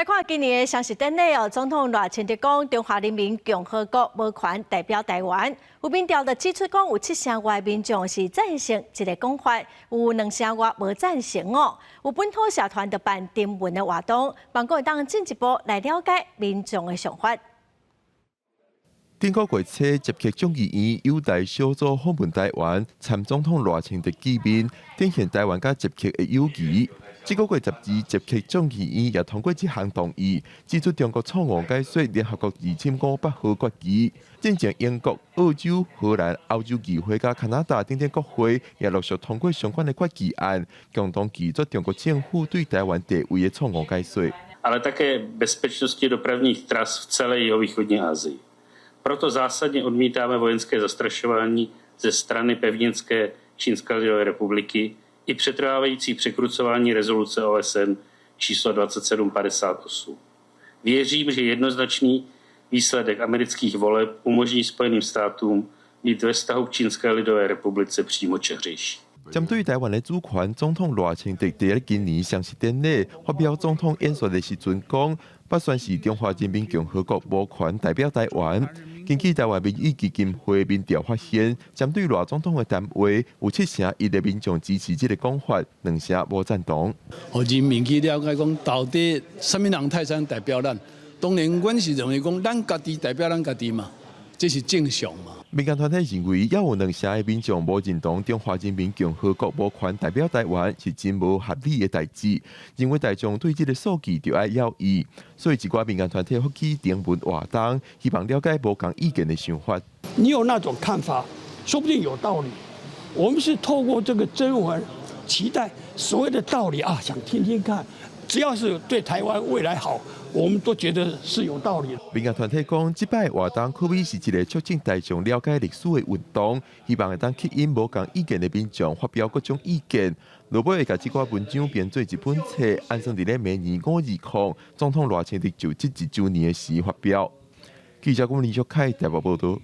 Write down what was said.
來看今年的宣誓典禮哦，總統賴清德講，中華人民共和國無權代表臺灣。有民調就指出講，有七成外民眾是贊成這个講法，有兩成外無贊成哦。有本土社團就辦徵文的活動，幫閣會當進一步來了解民眾的想法。頂個月初，捷克眾議院友台小組訪問臺灣，參總統賴清德見面，展現臺灣佮捷克的友誼。這個月12，捷克眾議院也通過一項動議，指出中國錯誤解說聯合國2558號決議。進前英國、澳洲、荷蘭、歐洲議會佮加拿大等等國會也陸續通過相關的決議案，共同拒絕中國政府對臺灣地位的錯誤解說。 Ale také bezpečnosti dopravních tras v celé jihovýchodní Asii. Proto zásadně odmítáme vojenské zastrašování ze strany pevninské Čínské lidové republiky i přetrvávající překrucování rezoluce OSN číslo 2758. Věřím, že jednoznačný výsledek amerických voleb umožní Spojeným státům být ve vztahu k Čínské lidové republice přímočařejší. 針對臺灣的主權，總統賴清德佇今年宣誓典禮發表總統演說的時陣講，不宣示中華人民共和國無權代表臺灣。根據臺灣民意基金會民調發現，針對賴總統的談話，有71%的民眾支持這个講法，兩成無贊同。予人民去了解講，到底啥物人會使代表咱？當然，阮是認為講，咱家己代表咱家己嘛，這是正常嘛。民間團體認為，猶有兩成的民眾無認同中華人民共和國無權代表臺灣是真無合理的代誌，認為大眾對這个數據著愛猶疑，所以一寡民間團體發起徵文活動，希望了解無仝意見的想法。你有那種看法，說不定有道理。我們是透過這個徵文，期待所謂的道理啊，想聽聽看。只要是對台灣未來好，我們都覺得是有道理。民間團體講，這擺活動可謂是一个促進大眾了解歷史的運動，希望會當吸引無仝意見的民眾發表各種意見。落尾會共這寡文章編做一本冊，按算佇咧明年5/20，總統賴清德就職一週年的時發表。記者郭林淑凱台北報道。